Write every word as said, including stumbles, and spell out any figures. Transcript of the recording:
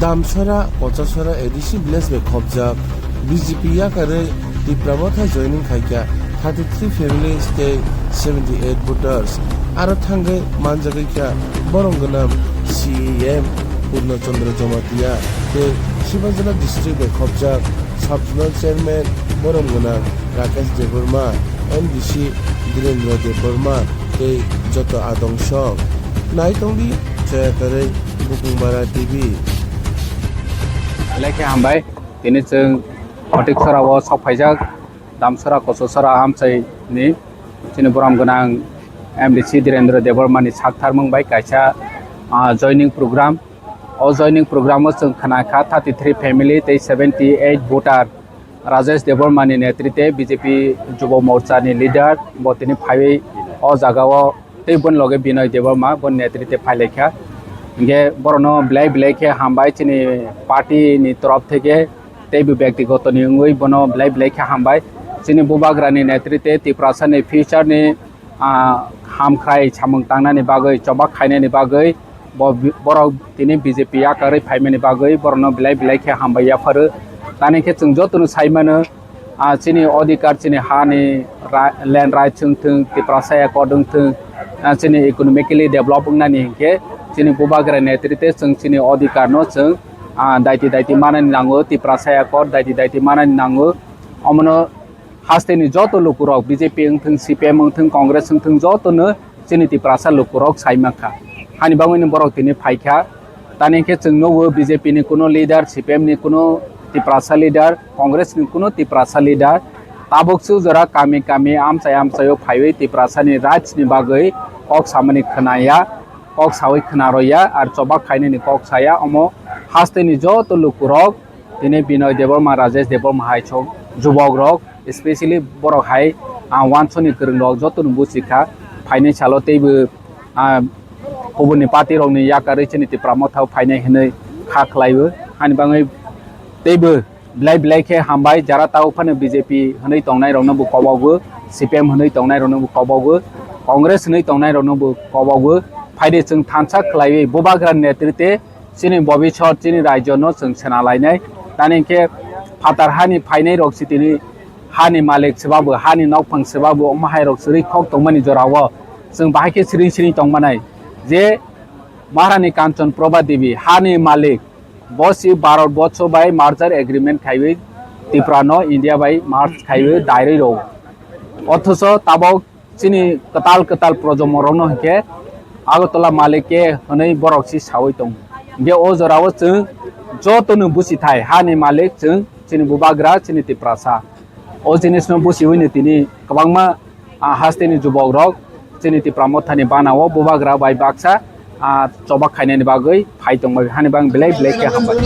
Damsora, Kochasora A D C village bai khopjak B J P yakarwi Tipra Motha joining khaikha thirty three families tei seventy eight voters. Aro thangwi manjagwi kha borom gwnang C E M Purno Chandra Jamatia tei Sibajala district bai khopjak sub zonal chairman borom gwnang Rakesh Debbarma, M D C Dhirendra Debbarma tei joto adong song. Naitongdi chaya karwi Bukungmara T V. Lekhe hambai, tini chwng Kotik Sora o sok phaijak, Damsora Koso Sora amchai ni chini borom gwnang M D C Dhirendra Debbarma ni sak tharmung bai kaisa, ah, joining program. O joining program o chwng khna kha thirty three family tei seventy eight voter. Rajesh Debbarma ni netrite B J P Jubo Morcha ni leader bo tini phaiwi o jaga o tei boni loge Binoy Debbarma boni netrite phailaikha. Hingke borokno belai belai khe hambai chini party ni torof theke tei bo byaktigoto ni wngwi bono belai belai khe hambai. Chini bubagra ni netrite Tiprasa ni future ni ah, hamkhrai samung tangnani bagwi, chobak khainani bagwi, bo bi-, borok tini B J P yakarwi phaimani bagwi borokno belai belai khe hambai yapharo. Tani khe chwng jotono sai mano, ah, chini odhikar, chini hani ra-, land rights wng thung, Tiprasa accord wng thung, ah, chini economically develop wngnani hinkhe chini bubagra netrite chwng chini odhikar no chwng, ah, daiti daiti manani nango, Tiprasa accord daiti daiti manani nango. Omono hasteni joto lukurok B J P wngthung, C P M wngthung, Congress wngthung, jotono chini Tiprasa lukurok sai mankha. Hani bagwino borok tini phaikha. Tani khe chwng nugo B J P ni kuno leader, C P M ni kuno Tiprasa leader, Congress ni kuno Tiprasa leader. Tabuk su jora kami kami amchai amchaio phaiwi Tiprasa ni rights ni bagwi kok samani khwnaya, kok sawi khwnaroya, ar chobak khainani kok saya. Omo hasteni joto lukurok tini Binoy Debbarma, Rajesh Debbarma hai chwng jubok rok, especially borok hai, ah, wansoni kwrwng rok joto no buchi kha. Phainai salo teibo, ah, kubuni party rok ni yakarwi chini Tipra Motha o phainai hinwi kha khlaiwi. Hani bagwi teibo belai belai khe hambai, jara tao phano B J P hinwi tongnai rok no bo kobogo, C P M hinwi tongnai rok no bo kobogo, Congress hinwi tongnai rok no bo kobogo. Phaide chwng thansa khlaiwi bubagra netrite chini bobiswt, chini rajyo no chwng sena lainai. Tani khe phatar hani phainai rok si tini hani malik swbabo, hani nokphang swbabo, omo hai rok swrwi khok tongmani jorao chwng bahai khe siring siring tongmanai. Je Maharani Kanchan Prabha Devi hani malik, bo si Bharat borsho bai merger agreement khaiwi Tripura no India bai merge khaiwi dairwi rw. Othocho tabok chini kwtal kwtal projomo rokno hinkhe Agartala malik ke hwnwi borok si sawi tongo. Hinkhe o jorao chwng jotono busi thai, hani malik chwng, chini bubagra, chini Tiprasa. O jinisno busiwino tini kwbangma, ah, hasteni jubok rok chini Tipra Mothani banao bubagra bai baksa, ah, chobak khainani bagwi phai tongbai, hani bang belai belai khe hambai.